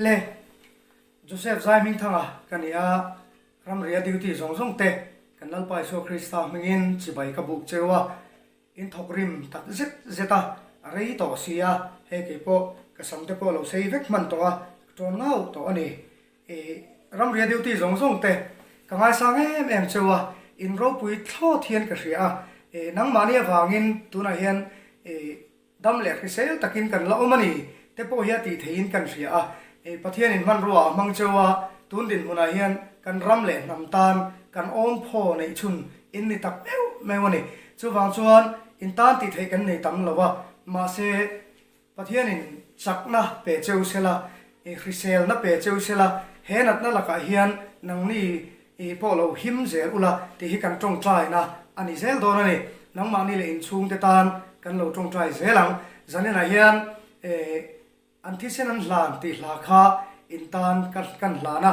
Le Joseph Zaihmingthanga ka ni a, ramria duty zawng zawng te kan Lalpa Isua Krista hmingin chibai ka buk cheu a, in thawk rim tak zet zet a, a rei tawh si a, hei kei pawh ka sam te pawh lo sei vek hman tawh a, ka tawn ngau tawh a ni. I ramria duty zawng zawng te ka ngaisang em em cheu a, in ropui thlawt hian ka hria a, i nangmahni avangin tunah hian i Dam leh hrisel takin kan la awm a ni te pawh hi a tih theihin kan hria a. Pathianin hmanrua a hmang cheu a, tun dinhmunah hian kan ram leh hnam tan kan awm phaw neih chhun in ni tak meuh meuh a ni. Chuvang chuan in tan tih theih kan nei tam lo a, mahse Pathianin chakna pe cheu sela, hriselna pe cheu sela, he natna lakah hian nangni I pawh lo him zel ula tih hi kan tawngtaina a ni zel dawn a ni. Nangmahni leh inchhungte tan kan lo tawngtai zel ang. Zaninah hian an thisen an hlan tih hla kha in tan kan hlan a.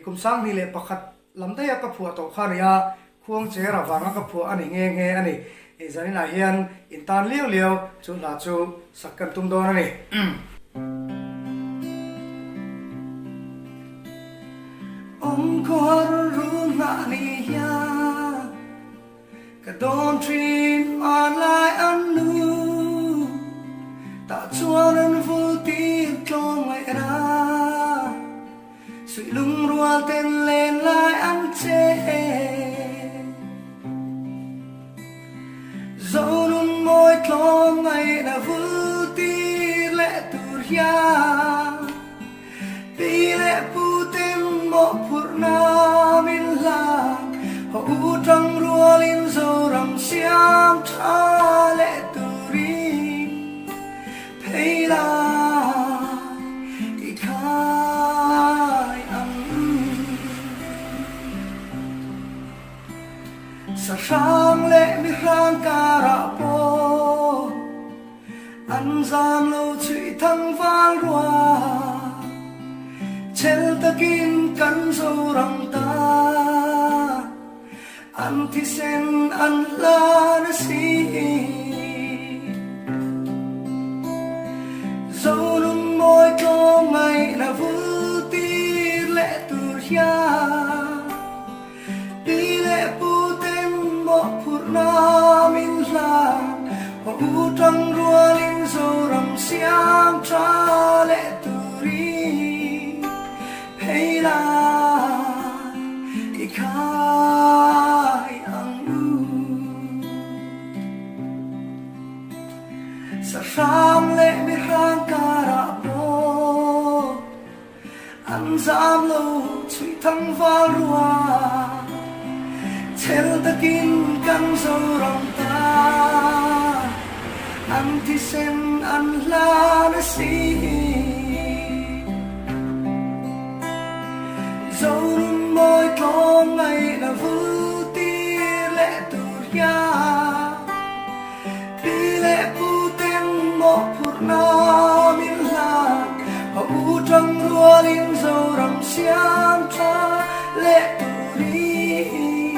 Kum 2001 lam daiha ka phuah tawh kha a ni a, Khuangcher avanga ka phuah a ni nghe nghe a ni. Zaninah hian in tan liau liau chu hla chu sak kan tum dawn a ni. Awm khawhar rul nghah ni hian ka dawn thin hmanlai an nu tah chuan an vul tir tlawm ngaih ra suih lungrual ten len lai an che Zonun mawi tlawm ngaihna vul tir leh tur hian Pi leh pu ten mawhphurhna min hlan, haw u tang rualin Zoram siam tha leh turin phei lai i khai ang. Sahrang leh mihrang karah pawh An zam lo chhuih thang val rua, Chel takin kan Zoram ta, An thisen an hlan a si. Zonun mawi tlawm ngaihna vul tir leh tur hian, Pi leh pu ten mawhphurhna min hlan, haw u tang rualin Zoram siam tha leh turin phei lai i khai ang u. Sahrang leh mihrang karah pawh An zam lo chhuih thang val rua, Chel takin kan Zoram ta, An thisen an hlan a si. Zorun mawi tlawm ngaihna vul tir leh tur hian, Pi leh pu ten mawhphurhna min hlan, haw u tang rualin Zoram siam tha leh turin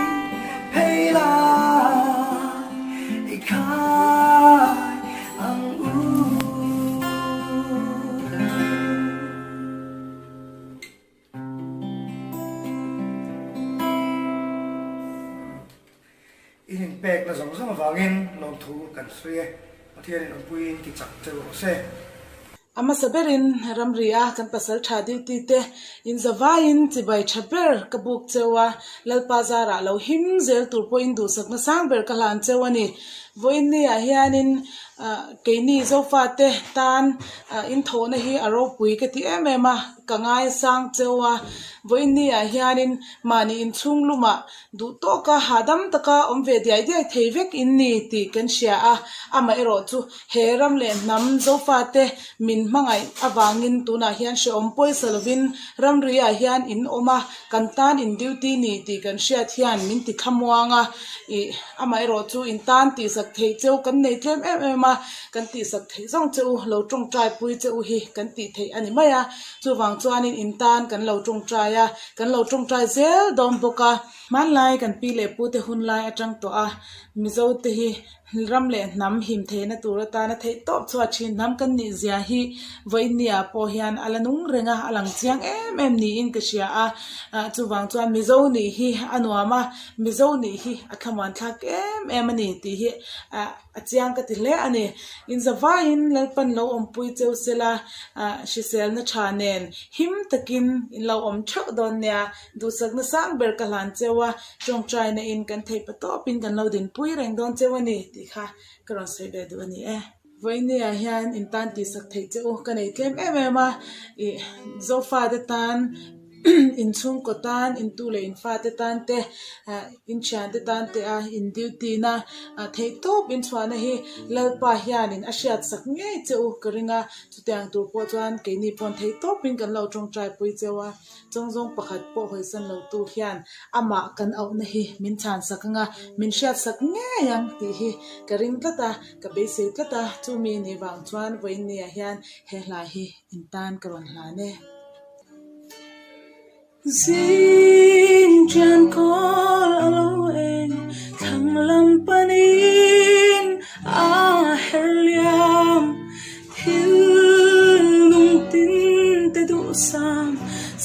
phei lai i khai ang u. In inpekna zawng zawng avangin lawmthu kan sawi e. Pathianin awmpuiin ti chak che rawh se. A hmasa berin ramri a kan pasal tha duty te in zavaiin chibai tha ber ka buk cheu a, Lalpa zarah lo him zel tur pawhin duhsakna sang ber ka hlan cheu a ni. Vawiinni ah hianin keini Zofate tan inthawhna hi a ropui ka ti em em a, ka ngaisang cheu a. Vawiinni ah hianin mahni inchhung lumah Duh tawka hahdam taka awm ve diai diai thei vek in ni tih kan hria a, amaherawh chu he ram leh hnam Zofate min hmangaih avangin tunah hian hrehawm pawisa lovin ramri ah hian in awm a, kan tan in duty ni tih kan hriat hian min ti thlamuang a, ih amaherawh chu in tan tihsak theih cheu kan nei tlem em em a, kan tihsak theih zawng che u lo tawngtai pui che u hi kan tih theih a ni mai a, chuvang chuanin in tan kan lo tawngtai a. Kan lo tawngtai zel dawn bawk a. Hmanlai kan pi leh pu te hun lai atang tawh a, Mizote hi ram leh hnam him theihna tur atana theihtawp chhuah thin hnam kan nih zia hi vawiinniah pawh hian a la nung reng a, a lang chiang em em niin ka hria a. Chuvang chuan Mizo nih hi a nuam a, Mizo nih hi a thlamuan thlak em em a ni tih hi a chiang ka ti hle a ni. Inzavaiin Lalpan lo awmpui cheu sela, hriselna tha nen him takin in lo awm theuh dawn nia. Duhsakna sang ber ka hlan cheu a, tawngtaina in kan theih pa tawpin kan lo dinpui reng dawn cheu a ni tih kha ka rawn sawi ve duh a ni e. Vawinia hian in tan tihsak theih che u ka nei tlem em em a, ih Zofate tan in chhungkaw tan, in tu leh in fate tan te, in thiante tan te a in duty na theih tawp in chhuahna hi Lalpa hianin a hriatsak ngei che u ka ring a, chutiang tur pawh chuan keini pawn theih tawpin kan lo tawngtai pui cheu a. Chawngzawng pakhat pawh hawisan lo tu hian amah kan auhna hi min chhansak anga min hriatsak ngei ang tih hi ka ring tlat a, ka beisei tlat a, chumi nih vang chuan vawiinniah hian he hla hi in tan ka rawn hlan e. Zing ṭian kawl a lo eng thlang lam panin a her liam. Thil lungtin te duhsam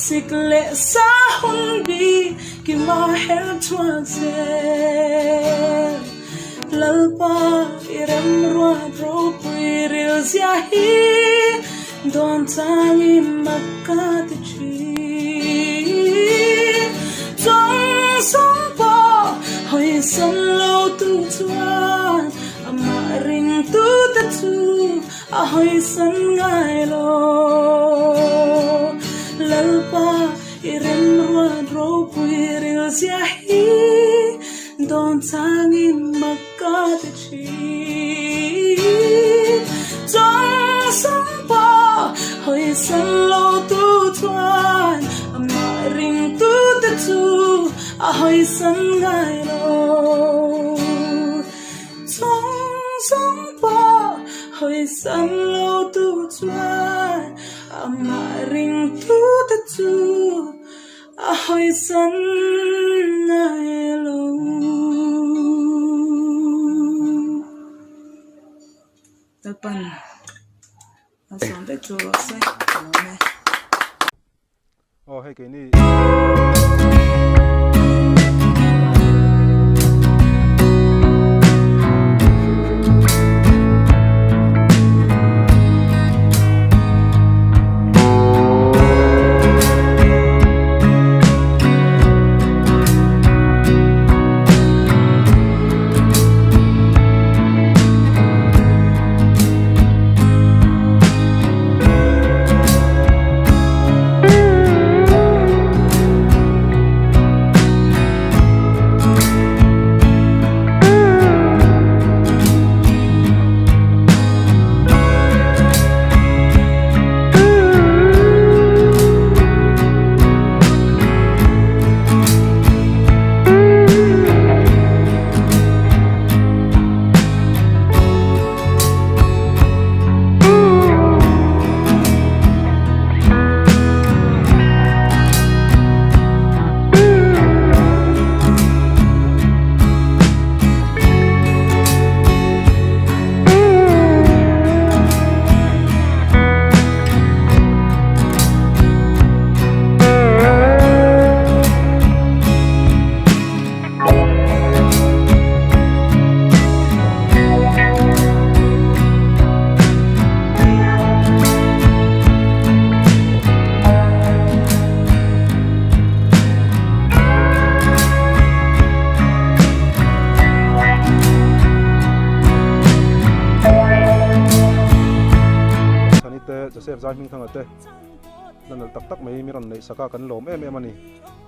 sik leh sa hun bik i ma her chhuak zel. Lalpa i remruat ropui ril zia hi dawn changin mak ka ti thin. Chawng sawng pawh hawisan lo tu chuan Amah ringtute chu a hawisan ngai lo. Lalpa i remruat ropui ril zia hi dawn changin mak ka ti thin. Chawng sawng pawh hawisan lo tu chuan amah ringtute chu a hawisan ngai lo. Chawng zawng pawh hawisan lo tu chuan amah ringtute chu a hawisan ngai lo. Lalpan a sawm vek chu rawh se ka lawm e. Aw hei keini. Chhani te Joseph zai hming thanga te la nalh tak tak mai mi rawn neih sak a kan lawm em em a ni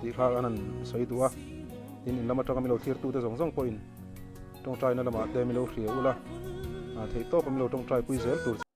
tih kha an han sawi duh a tin in lam atanga mi lo thlir tute zawng zawng pawhin tawngtaina lamah te mi lo hria ula theihtawp a mi lo tawngtai pui zel tur.